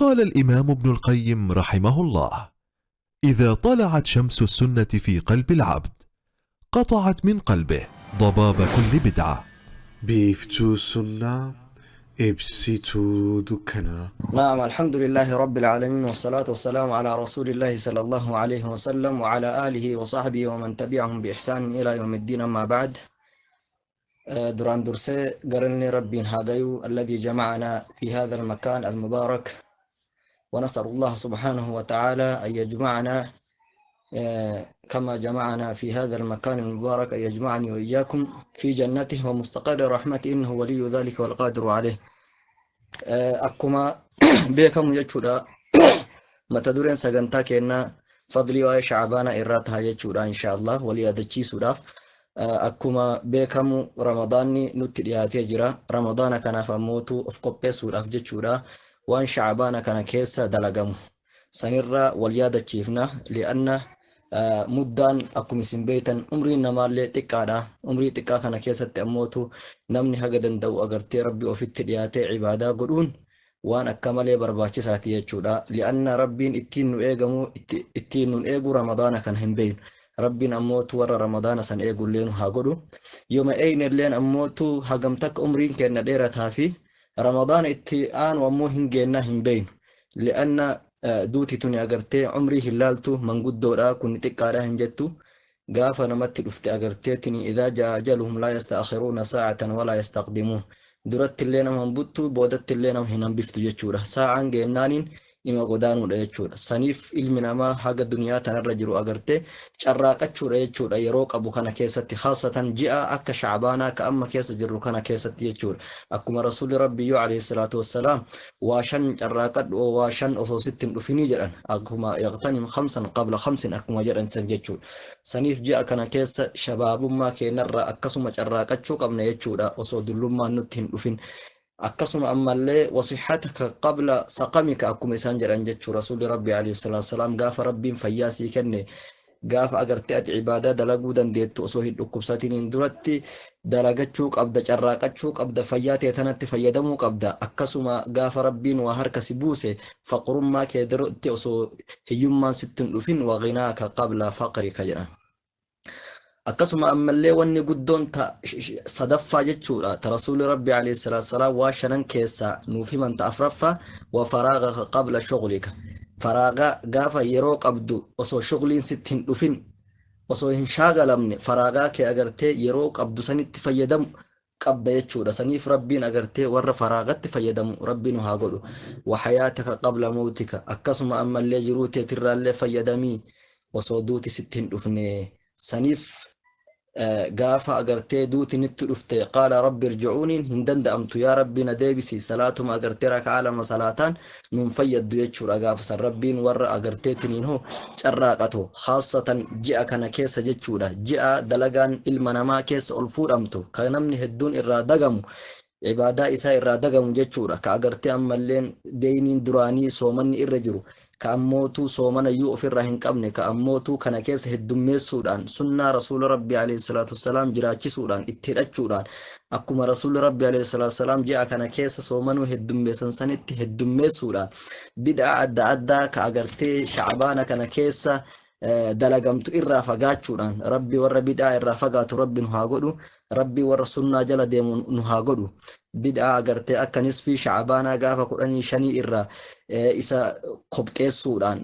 قال الإمام ابن القيم رحمه الله: إذا طلعت شمس السنة في قلب العبد قطعت من قلبه ضباب كل بدعة. Biiftuu Sunnaa Ibsituu Dukkanaa. نعم، الحمد لله رب العالمين، والصلاة والسلام على رسول الله صلى الله عليه وسلم وعلى آله وصحبه ومن تبعهم بإحسان إلى يوم الدين. أما بعد، duraan dursee galanni Rabbiin haa gayu الذي جمعنا في هذا المكان المبارك، ونسأل الله سبحانه وتعالى أن يجمعنا كما جمعنا في هذا المكان المبارك، أن يجمعني وإياكم في جنته ومستقر رحمته، إنه ولي ذلك والقادر عليه. Akkuma beekamu jechuudha, mata dureen sagantaa kennaa fadlii waa'ee Shacbaana irraa taha jechuudha, insha Allah wal yaadachiisuudhaaf. Akkuma beekamu Ramadaanni nutti dhiyaatee jira. Ramadaana kanaaf ammootu of qopheessuudhaaf jechuudha, waan Shacbaana kana keessa dalagamu sanirraa wal yaadachiifna, li'anna muddaan akkuma isin beektan umriin namaallee xiqqaadha. Umrii xiqqaa kana keessatti ammootu namni haga danda'u agartee Rabbi ofitti dhiyaatee cibaadaa godhuun waan akka malee barbaachisaati jechuudha, li'anna Rabbiin ittiin nu eegamu, ittiin nun eegu Ramadaana kana hin beeknu. Rabbiin ammootu warra Ramadaana san eegullee nu haa godhu. Yooma eeynelleen ammootu hagam takka umriin kenna dheerataa fi Ramadaana itti aanu ammoo hin geennaa hin beeknu, li'anna duuti tuni agartee umrii hin laaltu. Manguddoodha kun, xiqqaadha hin jettu. Gaafa namatti dhufte agarteetin إذا جاء أجلهم لا يستأخرون ساعة ولا يستقدمون. Duratti illee nama hin buttu, boodatti illee nama hin hambiftu jechuudha. Saa'aan geennaaniin ima godaanuudha jechuudha. Saniif ilmi namaa haga duniyaa tanarra jiru agartee carraaqachuudha jechuudha, yeroo qabu kana keessatti, khaasatan ji'a akka Shacbaanaa ka amma keessa jirru kana keessatti jechuudha. Akkuma Rasuulli Rabbiyyuu عليه الصلاة والسلام waa shan carraaqadhu, waa shan osoo sitti hin dhufinii jedhan, akkuma اغتنم خمسا قبل خمس akkuma jedhan san jechuudha. Saniif ji'a kana keessa shabaabummaa keenyarra akkasuma carraaqachuu qabna jechuudha, osoo dullummaan nutti hin dhufin. Akkasuma ammallee وصحتك قبل سقمك akkuma isaan jedhan jechuu Rasuulli Rabbi عليه الصلاة والسلام. Gaafa Rabbiin fayyaa sii kenne, gaafa agartee ati cibaadaa dalaguu dandeettu, osoo hin dhukkubsatiniin duratti dalagachuu qabda, carraaqachuu qabda, fayyaa ta'e tanatti fayyadamuu qabda. Akkasuma gaafa Rabbiin waa harka si buuse, faqrummaa kee duratti, osoo hiyyummaan sitti hin dhufin, وغناك قبل فقرك jedhan. Akkasuma ammallee wanni guddoon ta sadaffaa jechuudha, ta Rasuulli Rabbi عليه الصلاة والسلام waa shanan keessaa nuuf himan, ta afraffaa وفراغك قبل شغلك. Faraagaa gaafa yeroo qabdu, osoo shugliin sitti hin dhufin, osoo hin shaagalamne, faraagaa kee agartee yeroo qabdu sanitti fayyadamu qabda jechuudha. Saniif Rabbiin agartee warra faraagatti fayyadamu Rabbiin haa godhu. وحياتك قبل موتك. Akkasuma ammallee jiruu teetirraallee fayyadamii osoo duuti sitti hin dhufne. Saniif gaafa agartee duuti nitti dhufte قال رب ارجعون iin hin danda'amtu. Yaa Rabbi na deebisi, salaatuma agartee raka'aa lama salaataan nun fayyaddu jechuudha gaafa san. Rabbiin warra agarteetiniin hoo carraaqatu, khaasatan ji'a kana keessa jechuudha, ji'a dalagaan ilma namaa keessa ol fuudhamtu, ka namni hedduun irraa dagamu, ibaadaa isaa irraa dagamu jechuudha, ka agartee ammalleen deeyniin duraanii soomanni irra jiru, ka ammootuu soomana iyyuu ofirraa hin qabne, ka ammootuu kana keessa heddummeessuudhaan sunnaa Rasuula Rabbii عليه الصلاة والسلام jiraachisuudhaan, itti hidhachuudhaan, akkuma Rasuulli Rabbii عليه الصلاة والسلام ji'a kana keessa soomanuu heddummeessan sanitti heddummeessuudhaan, bid'a adda addaa ka agartee Shacbaana kana keessa dalagamtu irraa fagaachuudhaan. Rabbi warra bid'aa irraa fagaatu Rabbi nu haa godhu. Rabbi warra sunnaa jala deemu nu haa godhu. Bid'aa agartee akka nisfii Shacbaanaa gaafa 15 irraa isa kopxeessuudhaan,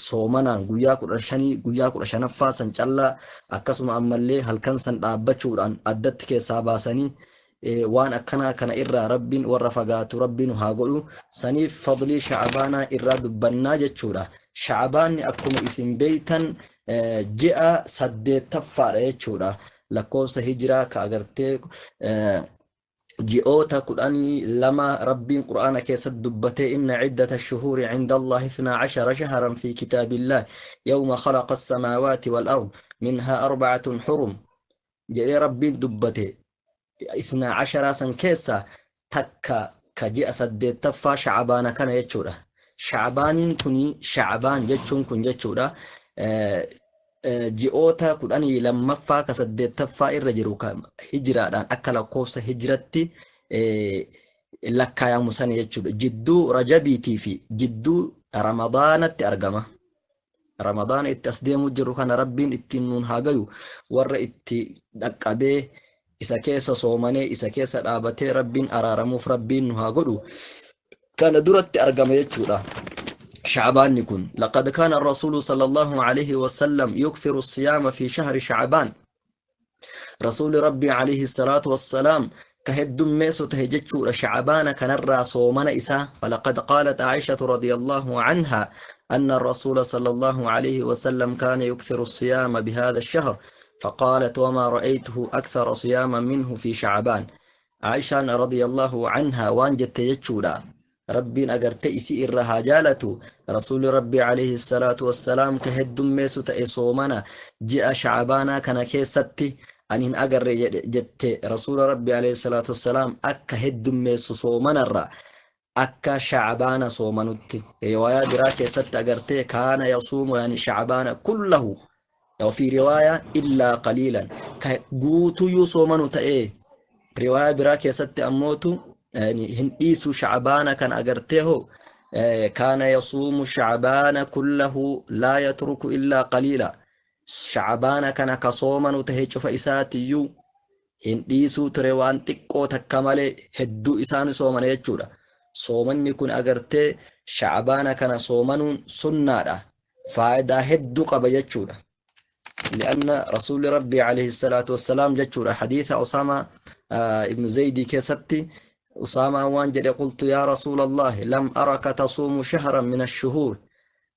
soomanaan guyyaa 15, guyyaa 15ffaa san callaa, akkasuma ammallee halkan san dhaabbachuudhaan addatti keessaa baasanii, waan akkanaa kana irraa Rabbiin warra fagaatu Rabbi nu haa godhu. Saniif fadlii Shacbaanaa irraa dubbannaa jechuudha. Shacbaanni akkuma isin beeytan ji'a saddeettaffaadha jechuudha, lakkoofsa hijiraa ka agartee ji'oota 12 Rabbiin Qur'aana keessatti dubbatee: إن عدة الشهور عند الله 12 شهرا في كتاب الله يوم خلق السماوات والأرض منها أربعة حرم jedhee Rabbiin dubbate. 12 san keessa takka ka ji'a saddeettaffaa Shacbaana kana jechuudha. Shacbaaniin kuni, Shacbaan jechuun kun jechuudha, ji'oota 12ffaa ka saddeettaffaa irra jiru, ka hijiraadhaan akka lakkoofsa hijiratti Lakkaayamu sana jechuudha. Jidduu Rajabiitii fi jidduu Ramadaanatti argama. Ramadaana itti as deemuu jirru kana Rabbiin ittiin nuun haa gayu, warra itti dhaqqabee isa keessa soomanee isa keessa dhaabatee Rabbiin araaramuuf Rabbiin nu haa godhu. Kana duratti argama jechuudha. Shacbaanni kun laqad kaana rasuulu sallallahu alaihi wasallam yukthiru siyaama fi shahri Shacbaan. Rasuuli Rabbii alayhi salaatu wassalaam ka heddummeessu tahe jechuudha Shacbaana kanarraa soomana isaa. Falaqad qaalat Aishatu radiyallahu anha anna rasuula sallallahu alayhi wasallam kaana yukthiru siyaama bihadha ash-shahr, فقالت: وما رأيته أكثر صياما منه في شعبان. عائشة رضي الله عنها waan jette jechuudha, Rabbiin agarte isii irra haa jaalatu, Rasuuli Rabbi alayhi salaatu wassalaam ka heddummeessu ta'e soomana ji'a Shacbaanaa kana keessatti ani hin agarre jette, Rasuula Rabbi alayhi salaatu wassalaam akka heddummeessu soomanarra akka Shacbaana soomanutti. Riwaayaa biraa keessatti agartee kaana yasuumu yani Shacbaana kullahu, وفي رواية إلا قليلا, ka guutuyyuu soomanu ta'ee, riwaayaa biraa keessatti ammootu hin dhiisu Shacbaana kan agartee hoo kaana yasuumu Shacbaana kullahu laa yatruku illaa qaliila. Shacbaana kana ka soomanu tahe cufa isaatiyyuu hin dhiisuu ture waan xiqqoo takka malee, hedduu isaan soomana jechuudha. Soomanni kun agartee Shacbaana kana soomanuun sunnaadha, faayidaa hedduu qaba jechuudha. لأن رسول ربي عليه الصلاة والسلام جتشورا حديث أسامة ابن زيد كيستي أسامة waan jedhe: قلت يا رسول الله، لم أرك تصوم شهرا من الشهور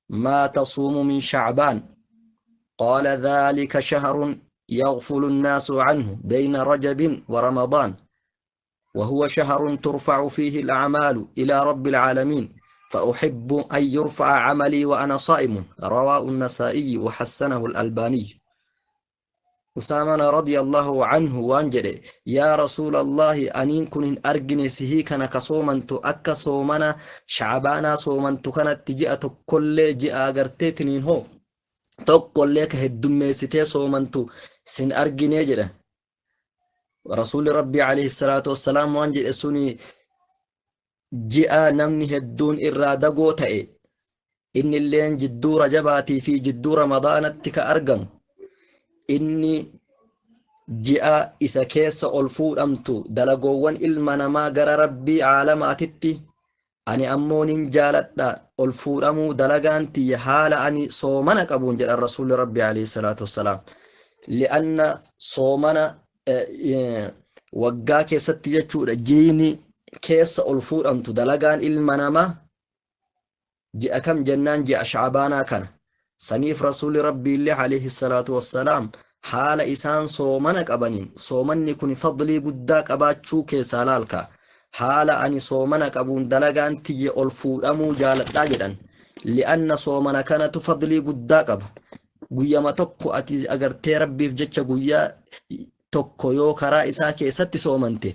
ما تصوم من شعبان. قال: ذلك شهر يغفل الناس عنه بين رجب ورمضان، وهو شهر ترفع فيه الأعمال إلى رب العالمين، فأحب أن يرفع عملي وأنا صائم. رواه النسائي وحسنه الألباني. أسامة رضي الله عنه waan jedhe: yaa رسول الله، aniin kun hin argine sihii kana ka soomantu akka soomana Shacbaanaa soomantu kanatti, ji'a tokkollee, ji'a agarteetiniin hoo tokkollee ka heddummeessitee soomantu sin arginee jedha. Rasuulli Rabbii alayhi salaatu wassalaam waan jedhe: suni ji'a namni hedduun irraa dagoo ta'e, inni illeen jidduu Rajabaatii fi jidduu Ramadaanatti ka argamu, inni ji'a isa keessa ol fuudhamtu dalagoowwan ilma namaa gara Rabbii caalamaatitti. Ani ammoo nin jaaladha ol fuudhamuu dalagaan tiyya haala ani soomana qabuun, jedhan Rasuulli Rabbii alayhi salaatu wassalaam. Li'anna soomana waggaa keessatti jechuudha jiini keessa ol fuudhamtu dalagaan ilma namaa ji'a kam jennaan, ji'a Shacbaanaa kana. Saniif Rasuulli Rabbiillee alayhi salaatu wassalaam haala isaan soomana qabaniin, soomanni kun fadlii guddaa qabaachuu keessaa laalka, haala ani soomana qabuun dalagaan tiyya ol fuudhamuu jaaladhaa jedhan. Li'anna soomana kanatu fadlii guddaa qaba. Guyyama tokko ati agartee Rabbiif jecha guyyaa tokko yoo karaa isaa keessatti soomante,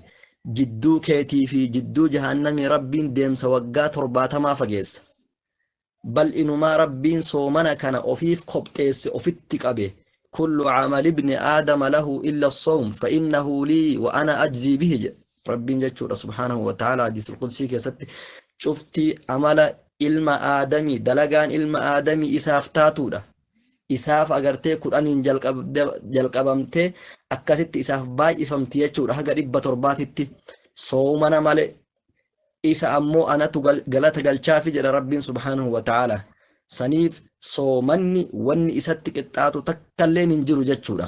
jidduu keetii fi jidduu jahannamii Rabbiin deemsa waggaa 70 fageessa. Bal inumaa Rabbiin soomana kana ofiif kopxeesse, ofitti qabe. كل عمل ابن آدم له إلا الصوم فإنه لي وأنا أجزي به, Rabbiin jechuudha سبحانه وتعالى حديث القدسي keessatti. Cufti amala ilma aadamii, dalagaan ilma aadamii isaaf taatuudha, isaaf agartee 10n jalqabamtee akkasitti isaaf baay'ifamti jechuudha haga 700tti, soomana male, isa ammoo anatu galata galchaafi jedha Rabbiin سبحانه وتعالى. Saniif soomanni wanni isatti qixxaatu takkalleen hin jiru jechuudha.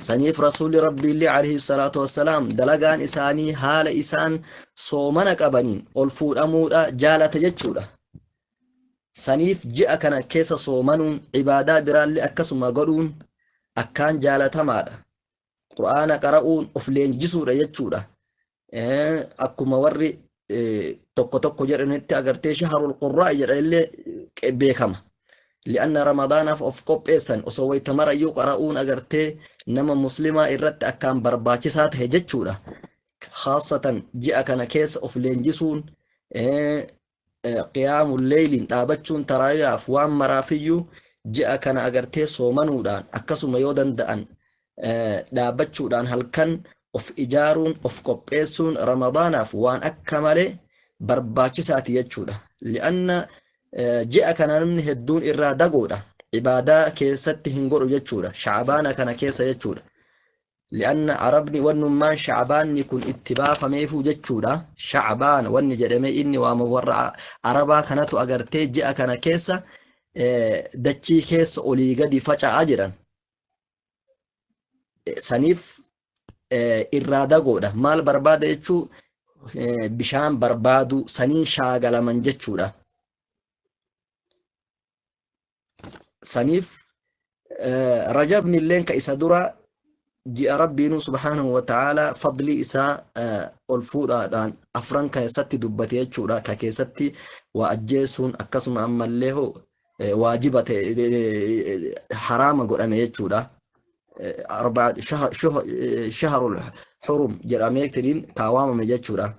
Saniif Rasuulli Rabbiillee عليه الصلاة والسلام dalagaan isaanii haala isaan soomana qabaniin ol fuudhamuudha jaalata jechuudha. Saniif ji'a kana keessa soomanuun, cibaadaa biraallee akkasuma godhuun akkaan jaalatamaadha. Qur'aana qara'uun of leenjisuudha jechuudha. Akkuma warri tokko tokko jedhanitti agartee شهر القراء jedhanillee beekama. Li'anna Ramadaanaaf of qopheessan osoo wayita marayyuu qara'uun agartee nama muslimaa irratti akkaan barbaachisaa ta'e jechuudha. Khaasatan ji'a kana keessa of leenjisuun, qiyaamul leeyliin dhaabachuun, taraawiyaaf waan maraafiyyuu ji'a kana agartee soomanuudhaan, akkasuma yoo danda'an dhaabbachuudhaan halkan. Of ijaaruun, of qopheessuun Ramadaanaaf waan akka malee barbaachisaati jechuudha. Li'anna ji'a kana namni hedduun irraa dagoodha. Ibaadaa keessatti hin godhu jechuudha. Sha'abaana kana keessa jechuudha. Li'anna Arabni wannummaan Sha'abaanni kun itti baafameefuu jechuudha. Sha'abaan wanni jedhamee inni waama warra Arabaa kanatu agartee ji'a kana keessa dachii keessa olii gadi faca'aa jiran. Saniif irraa dagoodha. Maal barbaada jechuu, bishaan barbaadu saniin shaagalaman jechuudha. Saniif Rajabni illeen ka isa dura ji'a Rabbiinuu subhaanahu wa ta'aalaa fadlii isaa ol fuudhaadhaan afran keessatti dubbate jechuudha. Ka keessatti waa ajjeesuun akkasuma ammallee hoo waajiba ta'e haraama godhame jechuudha. Shahrul hurum jedhameetiin kaawwamame jechuudha.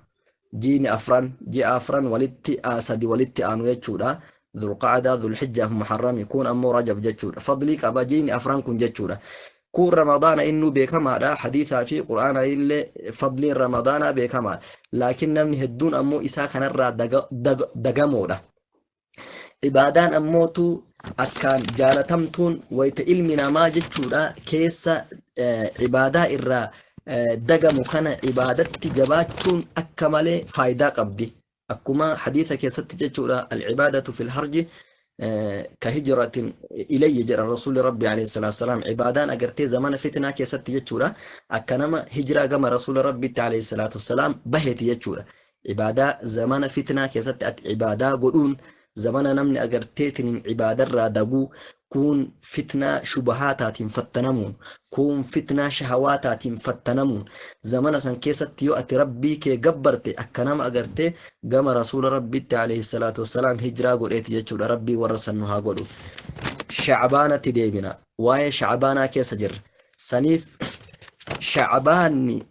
Jiini afran, ji'a afran walitti sadi walitti aanu jechuudha. Dhulqa'adaa, Dhulhijjaa fi Muharrami, kun ammoo Rajab jechuudha. Fadlii qaba jiini afran kun jechuudha. Kun Ramadaana innuu beekamaadha. Hadiisaa fi Qur'aana illee fadliin Ramadaanaa beekamaadha. Laakiin namni hedduun ammoo isaa kanarraa dagamoodha. Ibaadaan ammootu akkaan jaalatamtuun wayta ilmi namaa jechuudha keessa ibaadaa irraa dagamu kana ibaadatti jabaachuun akka malee faayidaa qabdi. Akkuma hadiisa keessatti jechuudha, al-ibaadatu fil harji ka hijratin ilayya jedha Rasuulli Rabbi alayhi salaatu wasalaam. Ibaadaan agartee zamana fitnaa keessatti jechuudha akka nama hijraa gama Rasuula Rabbitti alayhi salaatu wasalaam baheeti jechuudha. Ibaadaa zamana fitnaa keessatti ati ibaadaa godhuun, zamana namni agarteetiniin ibaadarraa daguu, kuun fitnaa shubahaataatiin fattanamuun, kuun fitnaa shahawaataatiin fattanamuun, zamana san keessatti yoo ati Rabbii kee gabbarte akka nama agartee gama Rasuula Rabbiitti alayhi salaatu wassalaam hijraa godheeti jechuudha. Rabbii warra san nu haa godhu. Shacbaanatti deebina. Waa'ee Shacbaanaa keessa jirra. Saniif Shacbaanni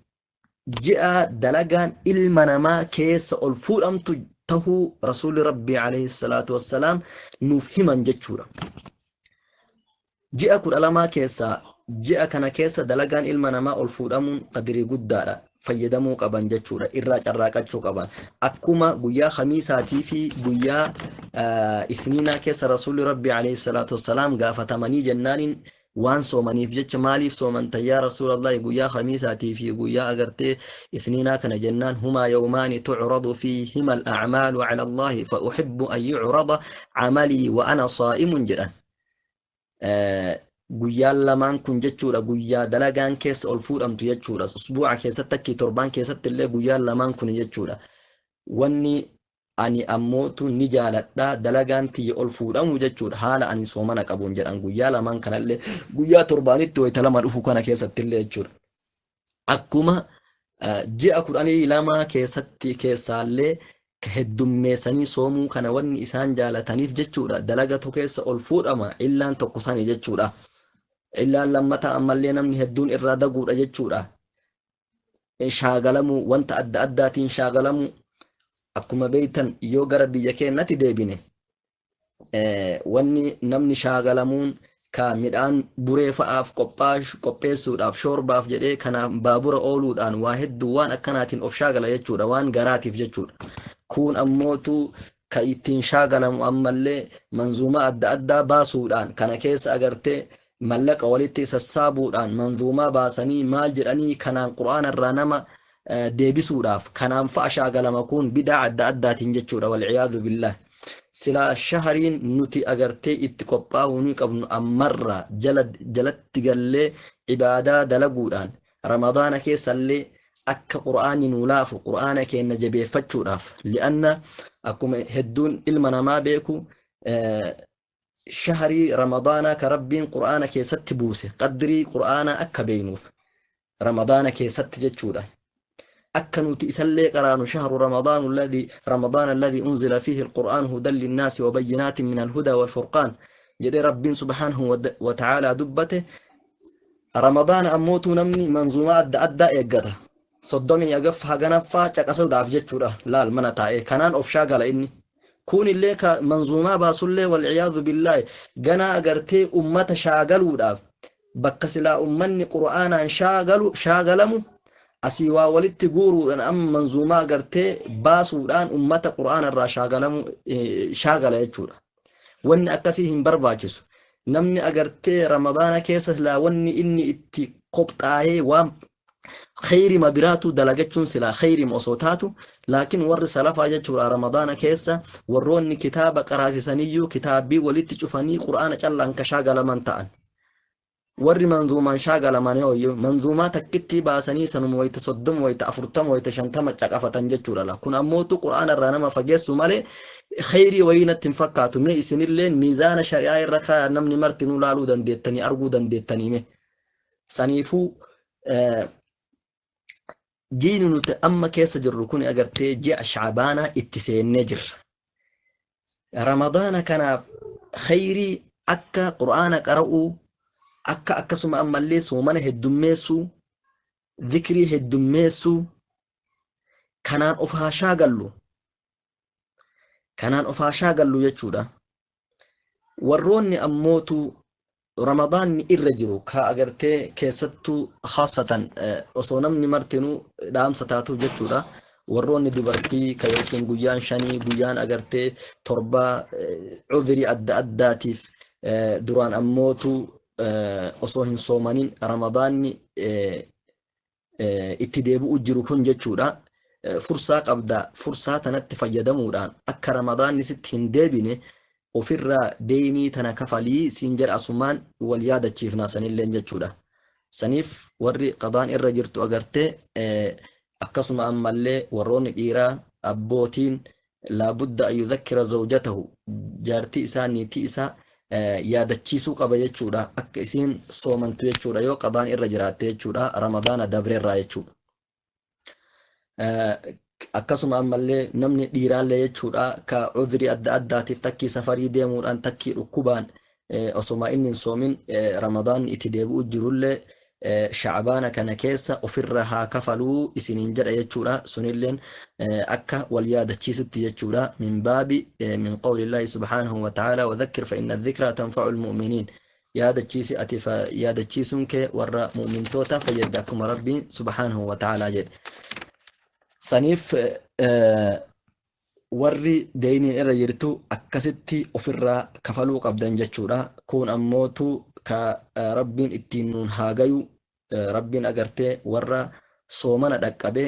ji'a dalagaan ilma namaa keessa ol fuudhamtu tahuu Rasuulli Rabbii alayhi salaatu wassalaam nuuf himan jechuudha. Ji'a 12 keessaa ji'a kana keessa dalagaan ilma namaa ol fuudhamuun qadirii guddaadha. Fayyadamuu qaban jechuudha. Irraa carraaqachuu qaban. Akkuma guyyaa Khamiisaatii fi guyyaa Ithniinaa keessa Rasuulli Rabbii alayhi salaatu wassalaam gaafatamanii jennaaniin, waan soomaniif jecha, maaliif soomantan yaa Rasuulallahi guyyaa Khamiisaatii fi guyyaa agartee Ithniinaa kana jennaan, humaa yawmaani tucradu fiihima al-a'maalu cala Allaahi fa uhibbu an yucrada camalii wa ana saa'imun jedhan. Guyyaan lamaan kun jechuudha guyyaa dalagaan keessa ol fuudhamtu jechuudha. Usbuuca keessatti akkii torbaan keessatti illee guyyaan lamaan kun jechuudha. Wanni ani ammootu ni jaaladha dalagaan tiyya ol fuudhamu jechuudha haala ani soomana qabuun jedhan, guyyaa lamaan kanallee guyyaa torbaanitti wayita lama dhufu kana keessattillee jechuudha. Akkuma ji'a 12 keessatti keessaallee heddummeessanii soomuu kana wanni isaan jaalataniif jechuudha dalagatu keessa ol fuudhama, illaan tokko sani jechuudha. Illaan lammataa ammallee namni hedduun irraa daguudha jechuudha. Shaagalamuu, wanta adda addaatiin shaagalamuu. Akkuma beektan, yoo gara biyya keenyatti deebine, wanni namni shaagalamuun ka midhaan buree fa'aaf qopheessuudhaaf, shoorbaaf jedhee kanaaf baabura ooluudhaan, waa hedduu waan akkanaatiin of shaagala jechuudha, waan garaatiif jechuudha. Kuun ammootu ka ittiin shaagalamu ammallee manzuumaa adda addaa baasuudhaan, kana keessa agartee mallaqa walitti sassaabuudhaan, manzuumaa baasanii maal jedhanii kanaan Qur'aana irraa nama deebisuudhaaf kanaan fa'a shaagalama, kun bidaa adda addaatiin jechuudha, walciyaadu billah. Silaa shahariin nuti agartee itti qophaa'uu ni qabnu ammarraa jalatti gallee ibaadaa dalaguudhaan, Ramadaana keessallee akka Qur'aanni nuu laafu Qur'aana keenya jabeeffachuudhaaf. Li'anna akkuma hedduun ilma namaa beeku, shahrii Ramadaanaa ka Rabbiin Qur'aana keessatti buuse, qadrii Qur'aanaa akka beeknuuf Ramadaana keessatti jechuudha. Akka nuti isallee qaraanu, shahru ramadaanu alladhi ramadaana alladhi unzila fiihi alqur'aan hudan linnaasi wa bayyinaatin min alhudaa walfurqaan jedhee Rabbiin subhaanahu wa ta'aalaa dubbate. Ramadaana ammootuu namni manzuumaa adda addaa eeggata. 30 agaffa haganaffaa caqasuudhaaf jechuudha. Laal, mana taa'ee kanaan of shaagala inni. Kunillee ka manzuumaa baasullee, walciyaadu billaahi, ganaa agartee ummata shaagaluudhaaf, bakka silaa ummanni Qur'aanaan shaagalu shaagalamu. Asii waa walitti guuruudhaan amma manzuumaa agartee baasuudhaan ummata qur'aana irraa shaagalamu shaagala jechuudha. Wanni akkasii hin barbaachisu. Namni agartee Ramadaana keessa silaa wanni inni itti qophaa'ee waan khayrima biraatu dalagachuun silaa khayrima osoo taatu, laakiin warri salafaa jechuudha Ramadaana keessa warroonni kitaaba qaraasisaniyyuu kitaabbii walitti cufanii qur'aana callaan ka shaagalaman ta'an. Warri manzuumaan shaagalaman hooyyuu manzuumaa takkittii baasanii sanuma wayita 30, wayita 40, wayita 50 caqafatan jechuudha la. Kun ammootu qur'aana irraa nama fageessu malee khayrii wayii natti hin fakkaatu. Mee isinilleen miizaana shari'aa irra kaaya, namni martinuu laaluu dandeettanii, arguu dandeettanii. Mee saniifuu jiini nuti amma keessa jirru kun agartee ji'a Shaabaanaa itti seennee jirra. Ramadaana kanaaf khayrii akka qur'aana qara'uu, akka akkasuma ammallee soomana heddummeessuu, zikrii heddummeessuu, kanaan of haa shaagallu. Kanaan of haa shaagallu jechuudha. Warroonni ammootu Ramadaanni irra jiru ka agartee keessattuu khaasatan osoo namni martinuu dhaamsa taatuuf jechuudha. Warroonni dubartii ka yookiin guyyaan shanii, guyyaan agartee torbaa, cudhrii adda addaatiif duraan ammootu osoo hin soomanin Ramadaanni itti deebi'u jiru kun jechuudha. Fursaa qabda, fursaa tanatti fayyadamuudhaan akka Ramadaanni sitti hin deebine ofirraa deeynii tana kafalii siin jedha, asumaan wal yaadachiifnaa sanilleen jechuudha. Saniif warri qadaan irra jirtu agartee akkasuma ammallee warroonni dhiiraa abbootiin laabudda an yudhakkira zawjatahu, jaartii isaa, niitii isaa yaadachiisuu qaba jechuudha, akka isiin soomantu jechuudha, yoo qadaan irra jiraatte jechuudha, Ramadaana dabreerraa jechuudha. Akkasuma ammallee namni dhiiraallee jechuudha ka cudhrii adda addaatiif takkii safarii deemuudhaan, takkii dhukkubaan osoma inni hin soomin Ramadaanni itti deebi'u jirullee Shacbaana kana keessa ofirra haa kafaluu isiniin jedha jechuudha. Sunilleen akka wal yaadachiisutti jechuudha. Min baabi min qawlillaahi subhaanahu wa ta'aalaa: wadhakkir fa inna dhikraa tanfa'u lmu'miniin. Yaadachiisi, ati yaadachiisuun kee warra mu'mintoota fayyadda, akkuma Rabbiin subhaanahu wa ta'aalaa jedhe. Saniif warri deeyniin irra jirtu akkasitti ofirraa kafaluu qabdan jechuudha. Kun ammootu ka Rabbiin ittiin nuun haa gayu. Rabbiin agartee warra soomana dhaqqabe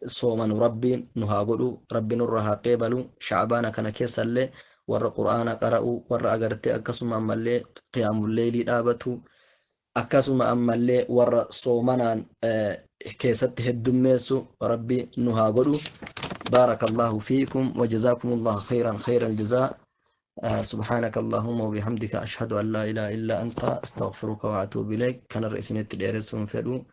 soomanu Rabbiin nu haa godhu. Rabbi nurra haa qeebalu. Shacbaana kana keessallee warra qur'aana qara'u, warra agartee akkasuma ammallee qiyaamulleeylii dhaabatu, akkasuma ammallee warra soomanaan keessatti heddummeessu Rabbi nu haa godhu. Baarakallahu fiikum wa jazaakumullahu khayran khayral jazaa. سبحانك اللهم وبحمدك، أشهد أن لا إله إلا أنت، أستغفرك وأتوب إليك. كان الرئيس ديرسون فدو.